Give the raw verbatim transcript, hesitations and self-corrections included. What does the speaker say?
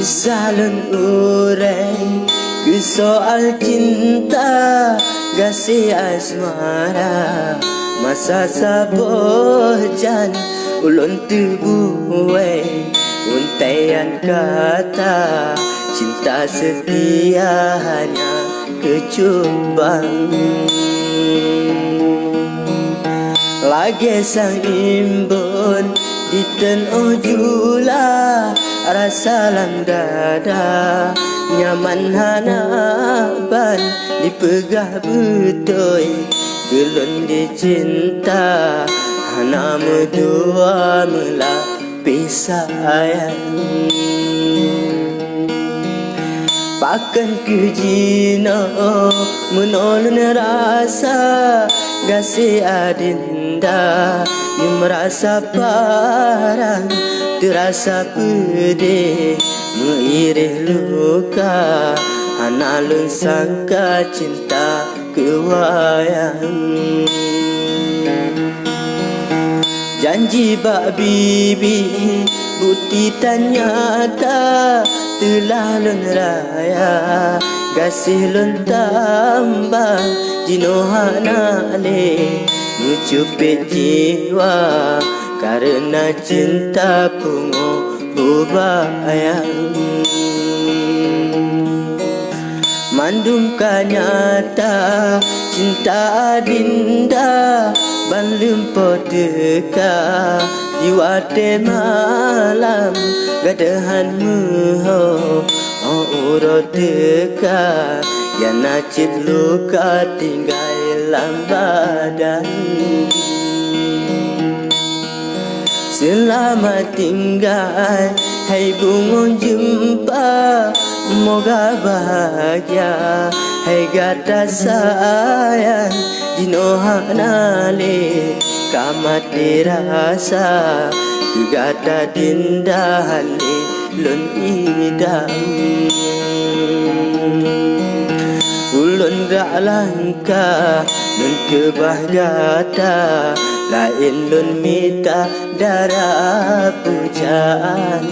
Kisah lôn ureueng keu soal cinta, gaséh asmara masa saboh jan ulôn teubuet untaian kata cinta seutia hanya keucuban. Lagèe sang imbon diteun óh jula, rasa lam dada nyaman hana ban dipeugah beutôi. Keu lôn dicinta hana meudua meula pih sayang. Pakon keuh jinoe meunoe lôn rasa gaséh adinda, nyoe meurasa parang teurasa peudeh, meuireh luka hana lôn sangka cinta keu wayang. Janji bak bibi bukti tan nyata, teulah lôn raya gaséh lôn tambah, jinoe hana lé meucupet jiwa kareuna cinta pungoh bubayang. Mandum ka nyata cinta adinda, ban leumpah teuka di watèe malam, gadôh han meuho 'oh uroe teuka, nyang na cit luka tinggai lam badan. Seulamat tinggai hai bungong jeumpa, moga bahgia hai gata sayang. Jinoe hana lé ka maté rasa, keu gata dinda hana lé lôn idam. Ulôn rak langkah lôn keubah gata, laén lôn mita dara pujaan.